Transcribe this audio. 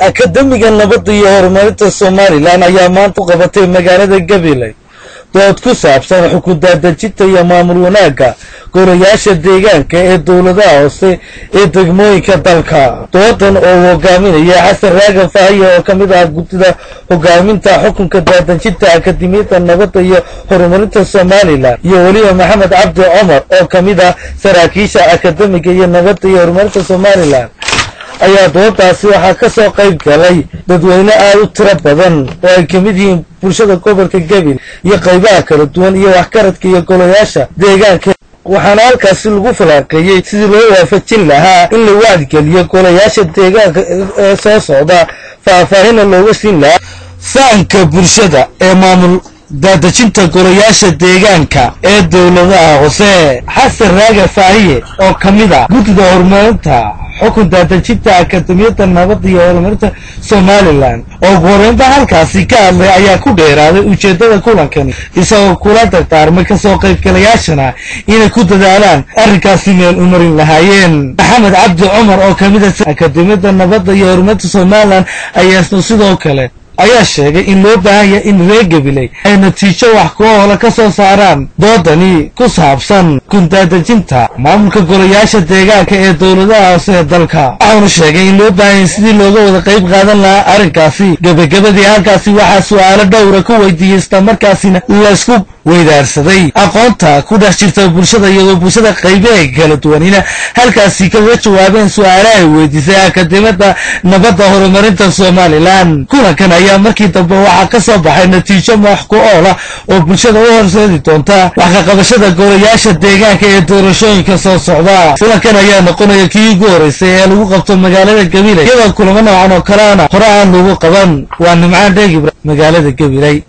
Akademiga Nabadda iyo Horumarinta Somalilan ayaa maanta u qabatay magaalada Gabiley dood ku saabsan xukun daadejinta iyo maamul wanaagga golayaasha deegaanka ee dowladaha hoose ee degmooyinka dalka. Doodan oo hogaaminaya Xasan Raagan Fahiye oo ka mid ah guddida hogaaminta xukunka daadejinta Akademiyadda Nabadda iyo Horumarinta Somalilan, iyo weliba Maxamed Cabdi Cumar oo ka mid ah saraakiisha Akademiga iyo Nabadda iyo Horumarinta Somalilan, ayaa doodaasi waxaa ka soo qayb galay dadweyne aada u tiro badan oo ay ka mid yihiin bulshada gobolka Gabil iyo qaybaha kala duwan iyo waxgaradka iyo golayaasha deegaanka. Waxaana halkaasi lagu falanqeeyey sidii loo waafajin lahaa in la wacdigeliyo golayaasha deegaanka ee soo socda, faahfaahinna looga siin lahaa fahanka bulshada ee maamul daadejinta golayaasha deegaanka ee dowladaha hoose. Xasan Raaga Faahiye oo ka mid ah guddida horumarinta xukun daadejinta Akademiyadda Nabadda iyo Horumarinta Somalilan oo ugu horeynba halkaasi ka hadlay ayaa ku dheeraaday ujeeddada kulankani, isagoo kula dardaarmay kasoo qaybgalayaashana inay ku dadaalaan arrinkaasi meel u marin lahaayeen. Maxamed Cabdi Cumar oo ka mid ah Akademiyadda Nabadda iyo Horumarinta Somalilan ayaa isna sidoo kale ayaa sheegay in loo baahan yahay in reer Gabiley ay natiijo wax ku oola ka soo saaraan doodani ku saabsan kundaadejinta maamulka golayaasha deegaanka ee dowladaha hoose ee dalka. Waxaanu sheegay in loo baahan yahay sidii looga wada qayb qaadan lahaa arrinkaasi. Gebagabadii halkaasi waxaa su'aalo dhowra ku weydiiyey, islamarkaasina laysku weydaarsaday aqoonta ku dhex jirta bulshada, iyadoo bulshada qaybaha kala duwanina halkaasi kaga jawaabeen su-aalaha ay weydiisay Akademiyada Nabadda Horumarinta Somalilan. Kulankan ayaa markii dambe waxaa ka soo baxay natiijo wax ku oola oo bulshada u horseedi doonta wax ka qabashada golayaasha deegaanka ee doorashooyinka soo socda. Kulankan ayaa noqonaya kii ugu horeysay ee lagu qabto magaalada Gabiley, iyadoo kulamo noocan oo kaleana hore aan lagu qaban. Waa Nimcaan Dheegibra, magaalada Gabiley.